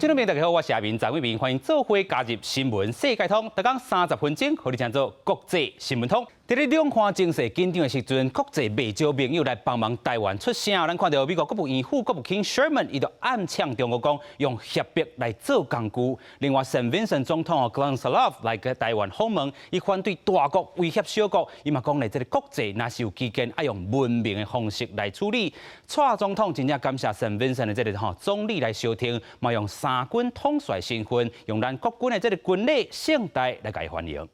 觀眾朋友大家好，我是阿明張偉明，歡迎做伙加入新聞世界通，逐工三十分鐘，予你聽做國際新聞通。佇咧兩岸情勢緊張的時陣，國際袂少盟友來幫忙台灣出聲。咱看著美國國務院副國務卿 Sherman 伊就暗嗆中國講，用脅迫來做工具。另外，聖文森總統 Gonsalves 來去台灣訪問，伊反對大國威脅小國，伊嘛講咧，這个國際若是有歧見，愛用文明的方式來處理。蔡總統真正感謝聖文森的這个吼總理來相挺，嘛用三軍統帥身份，用咱國軍的這个軍禮聖代來共伊歡迎。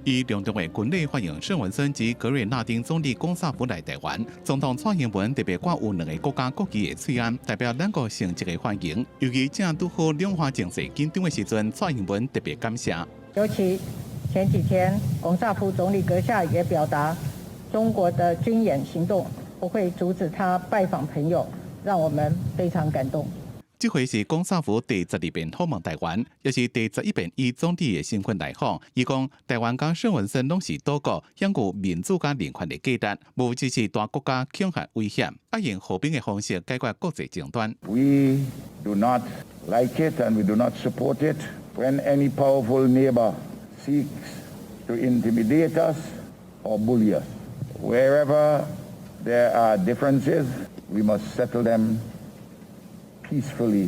以隆重的軍禮歡迎聖文森及格瑞納丁總理貢薩夫來台灣。總統蔡英文特別掛有兩个國家國旗的喙罨，代表兩國誠摯的歡迎。尤其正拄好兩岸情勢緊張的時陣，蔡英文特別感謝。尤其前幾天，貢薩夫總理閣下也表達，中國的軍演行動不會阻止他拜訪朋友，讓我們非常感動。這回是貢薩夫第12遍訪問台灣，也是第11遍以總理的身份來訪。伊講台灣佮聖文森攏是島國，享有民主佮人權的價值，無支持大國家恐嚇威脅，愛用和平的方式解決國際爭端。 We do not like it and we do not support it when any powerful neighbor seeks to intimidate us or bully us. Wherever there are differences, we must settle them peacefully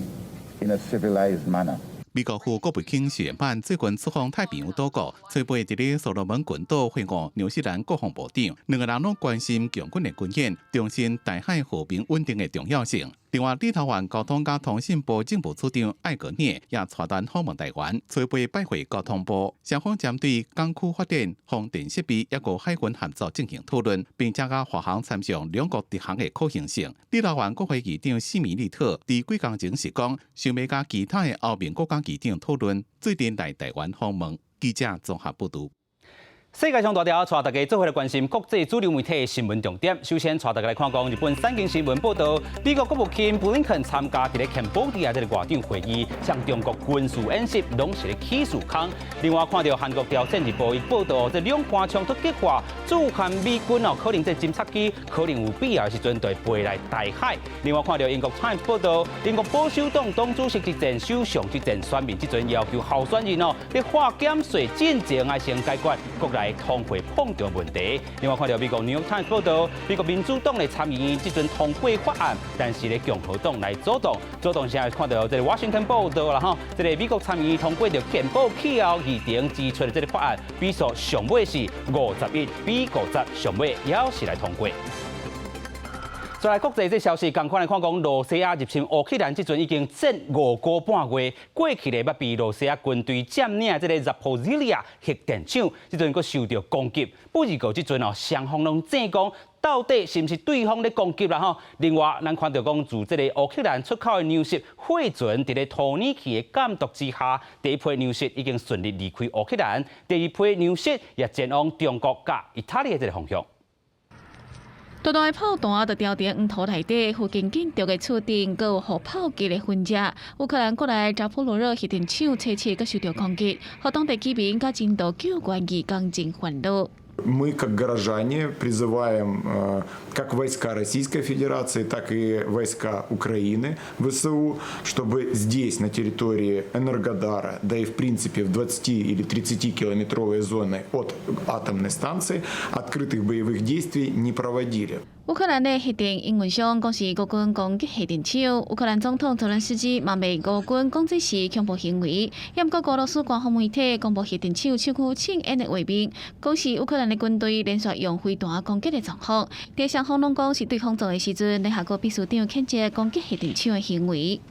in a civilized manner. 美國副國務卿謝曼最近出訪太平洋島國，初八佇咧所羅門群島會晤紐西蘭國防部長，兩个人攏關心共軍的軍演，重申台海和平穩定的重要性。另外，立陶宛交通佮通信部政務次長艾格涅也帶團訪問台灣，初八拜會交通部，雙方針對港區發展、風電設備抑閣海軍合作進行討論，並且佮華航參詳兩國直航的可行性。立陶宛國會議長史米利特佇幾工前是講，想欲佮其他的歐盟國家議長討論，做陣來台灣訪問。記者綜合報導。世界上大條，帶大家做伙來關心國際主流媒體的新聞重點。首先，帶大家來看講日本產經新聞報導，美國國務卿布林肯參加佇咧柬埔寨這个外長會議，向中國軍事演習攏是咧起事空。另外，看著韓國朝鮮日報伊報導，這兩岸衝突激化，駐韓美軍哦，可能這偵察機可能有必要的時陣就會飛來台海。另外，看著英國 Times 報導，英國保守黨黨主席之戰、首相之戰選民這陣要求候選人哦，咧化減稅進前愛先解決國內通貨膨脹問題。另外，看著美國紐約 Times 報導，美國民主黨的參議院這陣通過法案，但是咧共和黨來阻擋，阻擋現在看著這个 Washington 報導啦吼，這个美國參議院通過著健保氣候議程支出的這个法案，比數上尾是51比50，上尾猶是來通過。再來國際這消息，仝款來看講，羅西亞入侵烏克蘭這陣已經戰5個半月，過去咧捌被羅西亞軍隊佔領這个扎波日利亞核電廠，這陣閣受著攻擊。不過這陣哦，雙方攏爭講到底是毋是對方咧攻擊啦吼。另外，咱看著講，自這个烏克蘭出口的糧食貨船佇咧土耳其的監督之下，第一批糧食已經順利離開烏克蘭，第二批糧食也前往中國佮意大利的這个方向。大大的炮彈就掉佇黃土內底，附近建築的厝頂，閣有予炮擊的痕跡。烏克蘭國內扎波羅熱核電廠初七閣受著攻擊，予當地居民佮人道救援義工真煩惱。 Мы, как горожане, призываем как войска Российской Федерации, так и войска Украины, ВСУ, чтобы здесь, на территории Энергодара, да и в принципе в 20 или 30 километровой зоны от атомной станции, открытых боевых действий не проводили. 烏克蘭的核電營運商講是烏軍攻擊核電廠，烏克蘭總統澤連斯基嘛罵烏軍講這是恐怖行為。毋過俄羅斯官方媒體公布核電廠廠區凊煙的畫面，講是烏克蘭的軍隊連續用飛彈攻擊的狀況。佇雙方攏講是對方做的時陣，聯合國秘書長譴責攻擊核電廠的行為。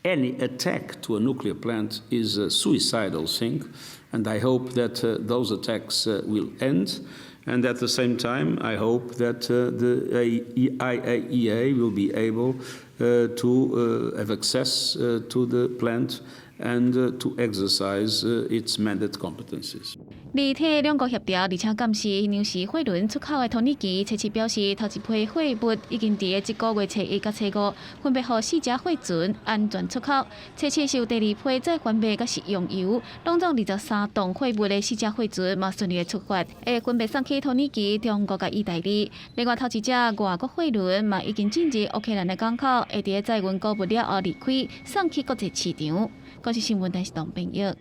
Any attack to a nuclear plant is a suicidal thing, and I hope that those attacks will end. And at the same time, I hope that the IAEA will be able to have access to the plant and to exercise its mandate competencies. 立體兩國協調，而且監視糧食貨輪出口的土耳其，初七表示，頭一批貨物已經佇這個月初一佮初五分別予四隻貨船安全出口。初七是有第二批載帆麥佮食用油，攏總23噸貨物的四隻貨船嘛順利的出發，會分別送去土耳其、中國佮意大利。另外，頭一隻外國貨輪嘛已經進入烏克蘭的港口，會佇載運穀物了後離開，送去國際市場。國視新聞電視董編譯。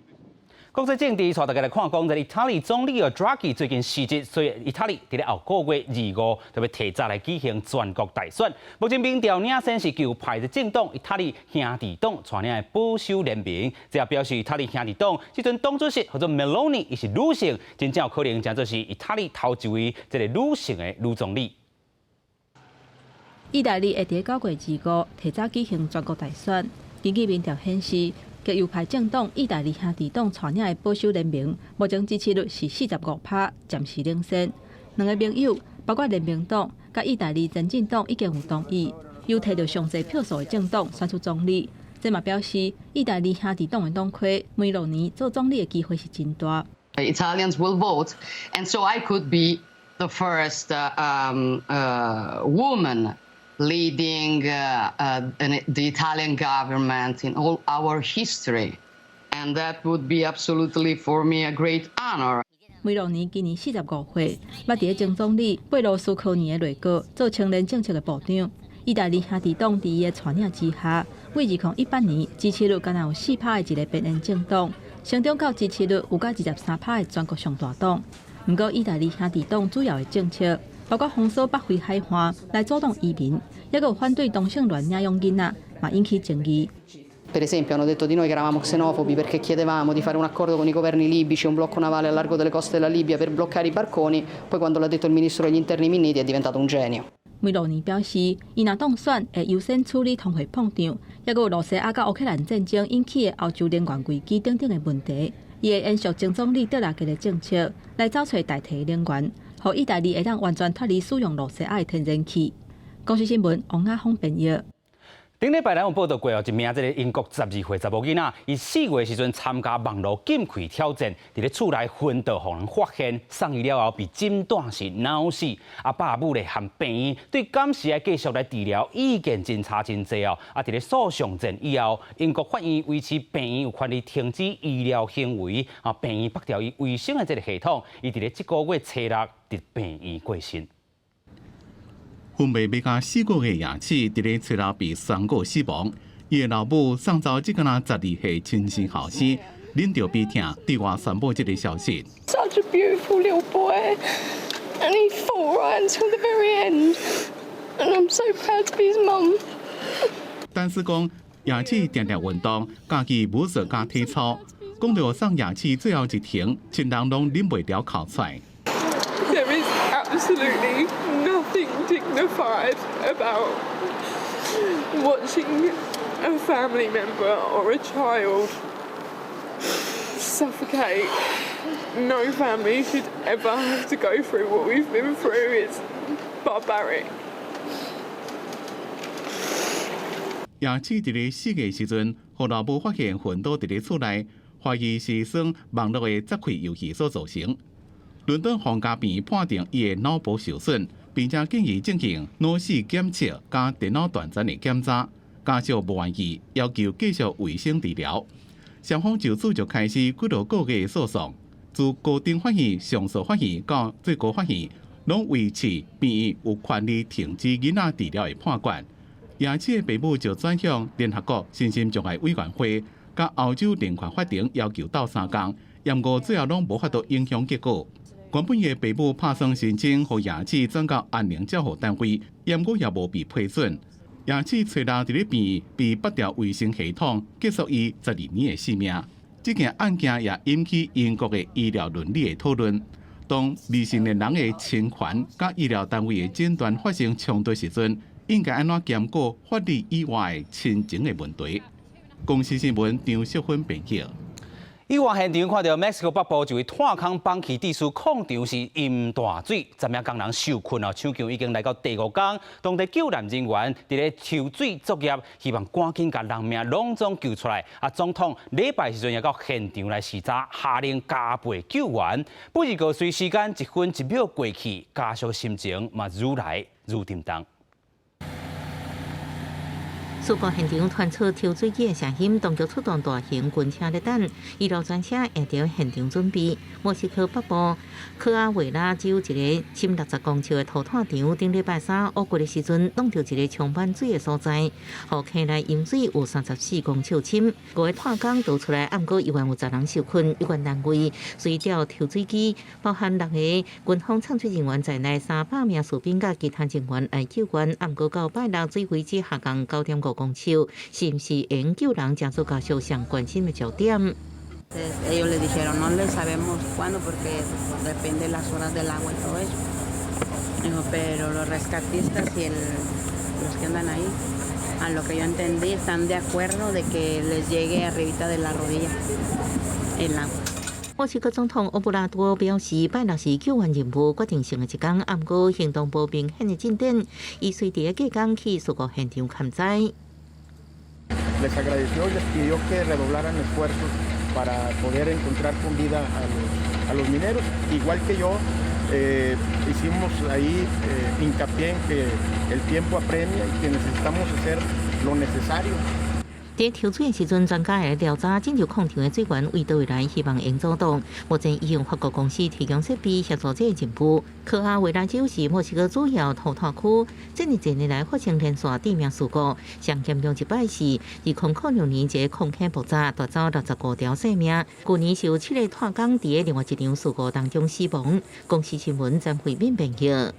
國際政治，帶大家來看講，這意大利總理哦，Draghi 最近辭職，所以意大利佇咧後個月25就欲提早來舉行全國大選。目前民調領先是極右派的政黨意大利兄弟黨帶領的保守聯盟，這也表示意大利兄弟黨這陣黨主席叫做 Meloni，伊是女性，真正有可能成做是意大利頭一位這个女性的女總理。意大利會佇9月25提早舉行全國大選，根據民調顯示，極右派政黨意大利兄弟黨帶領的保守聯盟，目前支持率是45%，暫時領先。兩个盟友，包括聯盟黨佮意大利前進黨已經有同意，由提著上濟票數的政黨選出總理。這嘛表示，意大利兄弟黨的黨魁梅洛尼做總理的機會是真大。 Italians will vote, and so I could be the first woman leading the Italian government in all our history, and that would be absolutely for me a great honor. 梅洛尼今年45歲，捌佇前總理貝盧斯科尼的內閣做青年政策的部長。意大利兄弟黨佇伊的帶領之下，為2018年支持率干焦有4%的一个邊緣政黨，成長到支持率有甲23%的全國上大黨。毋過，意大利兄弟黨主要的政策包括封鎖北非海岸來阻擋移民，抑閣有反對同性戀領養囡仔，嘛引起爭議。 Per esempio, hanno detto di noi che eravamo xenofobi perché chiedevamo di fare un accordo con i governi libici, un blocco navale al largo delle coste della Libia per bloccare i barconi. Poi, quando l'ha detto il ministro degli interni Minniti, è diventato un genio. 梅洛尼表示，伊若當選，會優先處理通貨膨脹，抑閣有羅西亞佮烏克蘭戰爭引起的歐洲能源危機等等的問題。伊會延續前總理德拉吉的政策，來找揣代替能源，予意大利會當完全脫離使用羅西亞的天然氣。公視新聞王亞峰編譯。頂禮拜咱有報道過哦，一名這个英國12歲查某囡仔，伊4月時陣參加網路禁氣挑戰，佇咧厝內昏倒，予人發現，送醫了後被診斷是腦死。啊，爸母咧和病院對敢是愛繼續來治療，意見真差真濟哦。啊，佇咧訴訟戰以後，英國法院維持病院有權利停止醫療行為，啊，病院剝掉伊衛生的這个系統，伊佇咧這个月初六佇病院過身。昏迷欲到4個月的夜市，佇咧初六被宣告死亡。伊的老母送走這个12歲親生後生，忍著悲痛對外宣布這个消息。 Such a beautiful little boy, and he fought right until the very end. And I'm so proud to be his mum. 但是講夜市定定運動，家己武術佮體操，講著送夜市最後一程，親人攏忍袂牢哭出來。 There is absolutely nothing dignified about watching a family member or a child suffocate. No family should ever have to go through what we've been through. It's barbaric. 夜市佇咧4月時陣，予老母發現昏倒佇咧厝內，懷疑是耍網路的執氣遊戲所造成。倫敦皇家病院判定伊的腦部受損，並且建議進行腦死檢測佮電腦斷層的檢查。家屬無願意，要求繼續衛生治療。雙方就此就開始幾落個月的訴訟，自高等法院、上訴法院到最高法院，攏維持病院有權利停止囡仔治療的判決。夜市的爸母就轉向聯合國身心障礙委員會，佮歐洲人權法庭要求鬥相共，毋過最後攏無法度影響結果。原本的爸母拍算申請予夜市轉到安寧照護單位，毋過也無被批准。夜市初六佇咧病院被拔掉維生系統，結束伊12年的生命。這件案件也引起英國的醫療倫理的討論。當未成年人的親權佮醫療單位的診斷發生衝突時陣，應該按怎兼顧法律以外親情的問題？公視新聞張淑芬編譯。意外現場看到墨西哥北部一位炭礦崩去，致使礦場是淹大水，10名工人受困哦，搶救已經來到第五工，當地救難人員佇咧抽水作業，希望趕緊共人命攏總救出來。啊，總統禮拜時陣也到現場來視察，下令加倍救援。不過隨時間一分一秒過去，家屬心情嘛愈來愈沉重。事故現場傳出抽水機的聲音，當局出動大型軍車咧等，醫療專車也佇現場準備。墨西哥北部科阿維拉州一个深60公尺的塗炭場，頂禮拜三烏過的時陣，弄著一个充滿水的所在，予溪內淹水有34公尺深。五个炭工逃出來，毋過猶原有10人受困。有關單位隨調抽水機，包含六個軍方搶水人員在內，300名士兵佮其他人員來救援。毋過到拜六水位只下降9.5公尺，是毋是會救人，成做家屬上關心的焦點。 Ellos les dijeron, no les sabemos cuándo porque depende las horas del agua y todo eso. Dijo, pero los rescatistas y los que andan ahí, a lo que yo entendí, están de acuerdo de que les llegue arribita de la rodilla el agua. 墨西哥總統奧布拉多表示，拜六是救援任務決定性的一工，毋過行動無明顯的進展。伊隨佇隔工去事故現場勘災。 Les agradeció y les pidió que redoblaran esfuerzos para poder encontrar con vida a los mineros. Igual que yo, hicimos ahí hincapié en que el tiempo apremia y que necesitamos hacer lo necesario. 佇抽水的時陣，專家會調查進入礦場的水源為佗位來，希望會阻擋。目前已用法國公司提供設備協助這个任務。科阿維拉州是墨西哥主要塗炭區，這爾濟年來發生連續致命事故，上嚴重一擺是2006年一个礦坑爆炸，奪走65條性命。舊年是有七个炭工佇另外一場事故當中死亡。公視新聞曾慧敏編譯。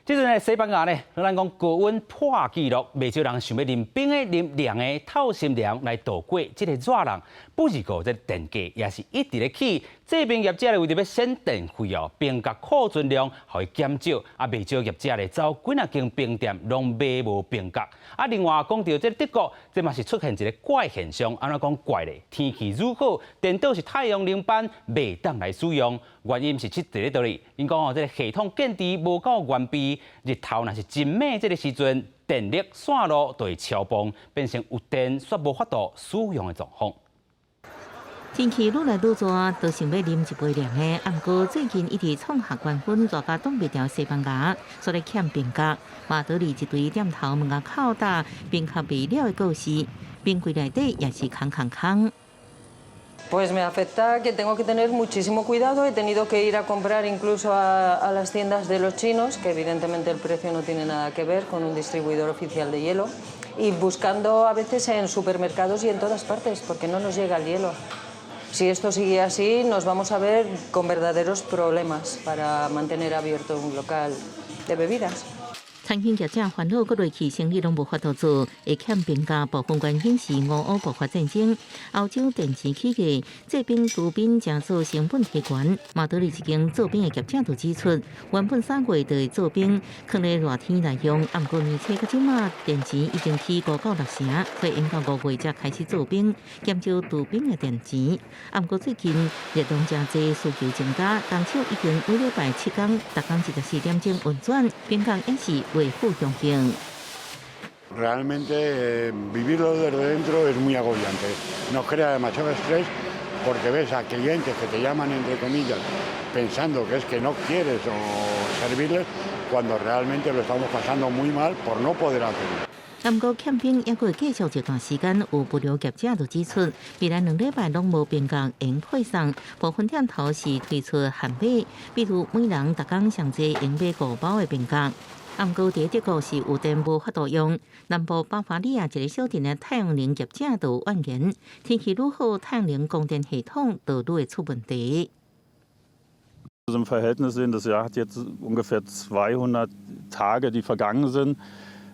這陣咧西班牙呢，咱講高溫破紀錄，袂少人想欲啉冰的、啉涼的透心涼來度過這个熱人。不過這電價也是一直咧起，製冰業者咧為著欲省電費哦，冰角庫存量予伊減少，啊，袂少業者咧走幾若間冰店攏買無冰角。啊，另外講著這德國，這嘛是出現一个怪現象，按怎講怪咧？天氣愈好，顛倒是太陽能板袂當來使用，原因是佇佗佗？𪜶講哦，這个系統建置無夠完備，日頭若是真猛這个時陣，電力線路就會超泵，變成有電卻無法度使用的狀況。天氣愈來愈熱，都想欲啉一杯涼的。毋過最近一直創下高溫，熱甲擋袂牢西班牙，煞咧欠冰角。馬德里一堆店頭門仔口搭冰角賣了的告示，冰櫃內底也是空空空。 Pues me afecta que tengo que tener muchísimo cuidado. He tenido que ir a comprar incluso a las tiendas de los chinos, que evidentemente el precio no tiene nada que ver con un distribuidor oficial de hielo, y buscando a veces en supermercados y en todas partes, porque no nos llega el hielo. Si esto sigue así, nos vamos a ver con verdaderos problemas para mantener abierto un local de bebidas. 餐飲業者煩惱，閣落去生意攏無法度做，會欠冰角。部分原因是俄烏爆發戰爭，歐洲電池起價，製冰除冰成做成本提懸。馬德里一間做冰的業者就指出，原本3月就會做冰，囥咧熱天來用，毋過年初到這馬電池已經起5到6成，所以延到5月才開始做冰，減少除冰的電錢。毋過最近熱量誠濟，需求增加，工廠已經每禮拜7工，逐工24點鐘運轉，冰角也是維護供應。 Realmente vivirlo desde dentro es muy agobiante. Nos crea demasiado estrés porque ves a clientes que te llaman entre comillas pensando que es que no quieres o servirles cuando realmente lo estamos pasando muy mal por no poder hacerlo. 毋過欠冰猶閣會繼續一段時間，有物流業者就指出，未來2禮拜攏無冰角會配送，部分店頭是推出限買，比如每人逐工上濟會買5包的冰角。毋過佇德國是有電無法度用，南部巴伐利亞一个小鎮的太陽能業者就怨言，天氣愈好，太陽能供電系統就愈會出問題。 Im Verhältnis sehen, das Jahr hat jetzt ungefähr 200 Tage, die vergangen sind,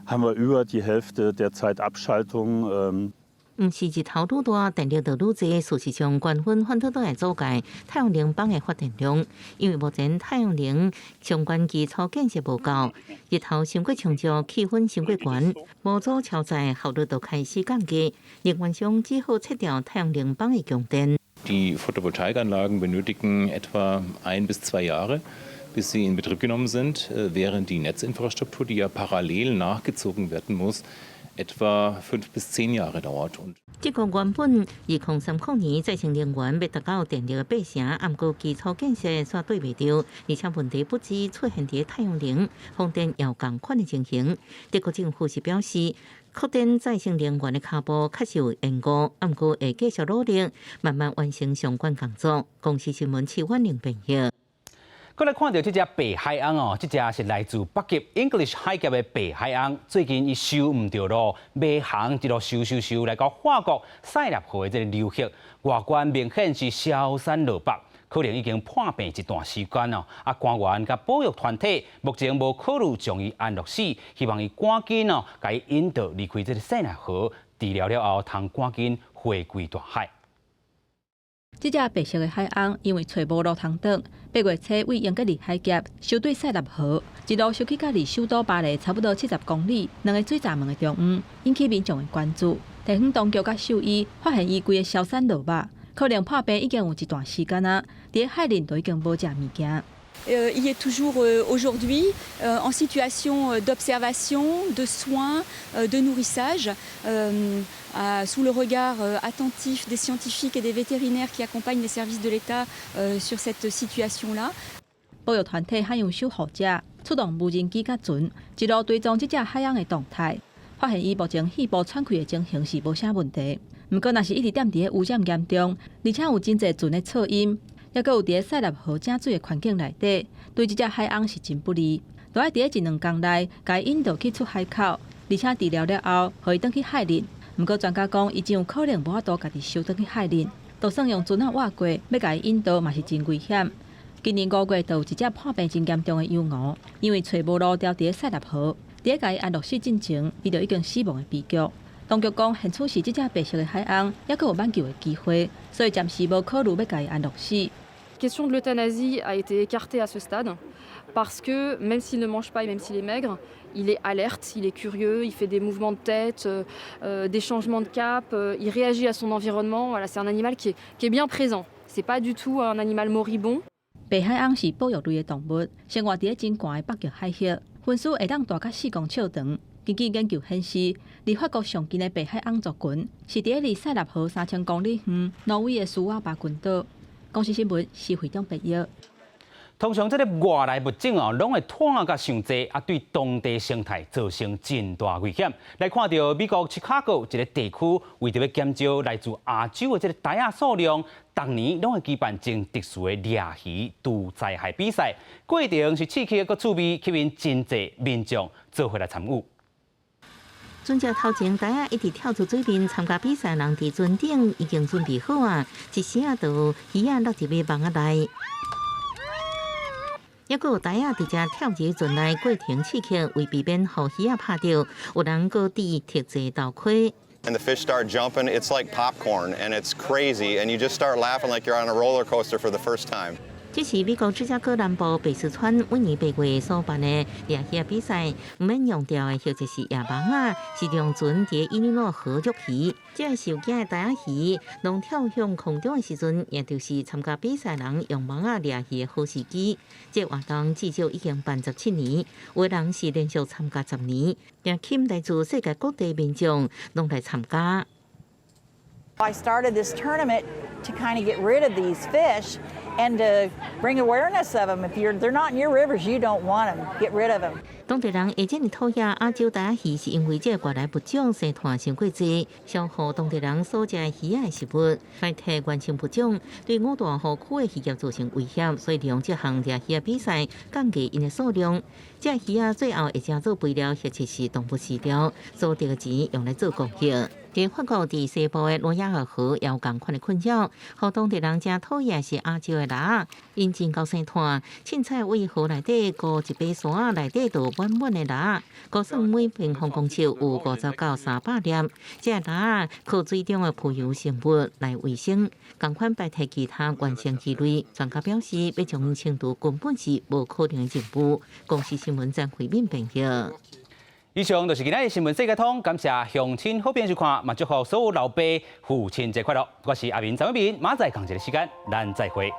haben wir über die Hälfte der Zeit Abschaltung. 毋是日頭愈大，電力就愈濟。事實上，官方反倒都會阻礙太陽能板的發電量，因為目前太陽能相關基礎建設無夠，日頭傷過充足，氣溫傷過懸，模組超載效率就開始降低，能源商只好切掉太陽能板的供電。Die Photovoltaikanlagen benötigen etwa 1 bis 2 Jahre, bis sie in Betrieb genommen sind, während die Netzinfrastruktur, die ja parallel nachgezogen werden muss, etwa 5 bis 10 Jahre dauert. Und 這個原本2030年再生能源欲達到電力的八成，毋過基礎建設煞對袂著，而且問題不止出現佇太陽能、風電也有仝款的情形。德國政府是表示，擴展再生能源的跤步確實有延誤，毋過會繼續努力，慢慢完成相關工作。公視新聞徐婉玲編譯。閣來看著這隻白海鵪哦，這隻是來自北極 English 海峽的白海鵪，最近伊收毋著路，迷航一路收收收來到法國塞納河的這个流域，外觀明顯是消散落魄，可能已經破病一段時間哦。啊，官員佮保育團體目前無考慮將伊安樂死，希望伊趕緊哦，共伊引導離開這个塞納河，治療了後，通趕緊回歸大海。這隻白色的海鵪因為揣無路通轉，8月初對英吉利海峽收對塞納河，一路收去佮離首都巴黎差不多70公里，兩个水閘門的中央，引起民眾的關注。地方當局佮獸醫發現伊規个消散落肉，可能破病已經有一段時間啊，佇海裡都已經無食物件。 Il est toujours aujourd'hui en situation d'observation, de soins, de nourrissage, sous le regard attentif des scientifiques et des vétérinaires qui accompagnent les services de l'État sur cette situation-là. 保育團體海洋守護者出動無人機佮船，一路追蹤這隻海鵪的動態，發現伊目前肺部喘氣的情形是無啥問題。毋過，若是一直踮佇咧污染嚴重，而且有真濟船的噪音，抑閣有佇咧塞納河井水的環境內底，對這隻海鵪是真不利。著愛佇咧一兩工內，共伊引導去出海口，而且治療了後，予伊轉去海裡。毋過專家講，伊真有可能無法度家己收轉去海裡，就算用船仔劃過，欲共伊引導嘛是真危險。今年5月，就有一隻破病真嚴重的羊鵪，因為揣無路牢佇咧塞納河，佇咧共伊安樂死進前，伊就已經死亡的悲劇。當局講，現此時這隻白色的海鵪猶閣有挽救的機會，所以暫時無考慮欲共伊安樂死。 Question de l'euthanasie a été écartée à ce stade parce que même s'il ne mange pas et même s'il est maigre, il est alerte, il est curieux, il fait des mouvements de tête, des changements de cap, il réagit à son environnement. Voilà, c'est un animal qui est bien présent. C'est pas du tout un animal moribond. 白海鵪是保育類的動物，生活佇咧真寒的北極海域，鳞絲會當大甲4公尺長。根據研究顯示，離法國上近的白海鵪族群是佇咧離塞納河3000公里遠挪威的斯瓦巴群島。公視新聞施惠中編譯。通常這个外來物種哦，攏會湠共傷濟，啊，對當地生態造成真大危險。來看著美國芝加哥一个地區，為著欲減少來自亞洲的這个呆仔數量，逐年攏會舉辦真特殊的掠魚除災害比賽，過程是刺激閣趣味，吸引真濟民眾做伙來參與。船隻頭前呆仔一直跳出水面，參加比賽人佇船頂已經準備好啊，一時仔就有魚仔落入去網仔內。猶閣有呆仔佇遮跳入船內，過程刺激，為避免予魚仔拍著，有人閣戴特製頭盔。 And the fish start jumping, it's like popcorn, and it's crazy, and you just start laughing like you're on a roller coaster for the first time. 這是美國芝加哥南部白石川每年8月所辦的掠魚比賽，毋免用釣的或者是漁網仔，是用船佇伊利諾河捉魚。這个受驚的呆仔魚，攏跳向空中的時陣，也就是參加比賽人用網仔掠魚的好時機。這個活動至少已經辦17年，有的人是連續參加10年，也吸引來自世界各地民眾攏來參加。 I started this tournament to kind of get rid of these fish and to bring awareness of them. If they're not in your rivers, you don't want them. Get rid of them. 當地人會遮爾討厭亞洲呆仔魚，是因為這个外來物種生湠傷過濟，消耗當地人所食的魚仔的食物，代替原生物種，對五大湖區的漁業造成威脅，所以利用這項掠魚比賽降低𪜶的數量。這魚仔最後會食做肥料，或者是動物飼料，所得的錢用來做公益。佇法國佇西部的羅亞爾河也有仝款的困擾，予當地人誠討厭是亞洲的蜊仔，𪜶真𠢕生湠，凊彩對河內底孤一把沙內底就滿滿的蜊仔，估算每平方公尺有50到300粒。這蜊仔靠水中的浮游生物來維生，仝款排斥其他原生魚類。專家表示，欲將𪜶清除根本是無可能的任務。公視新聞張惠敏編譯。以上就是今仔日新聞世界通，感謝鄉親好朋友收看，嘛祝福所有老爸父親節快樂。我是阿明張偉明，明仔載仝一个時間，咱再會。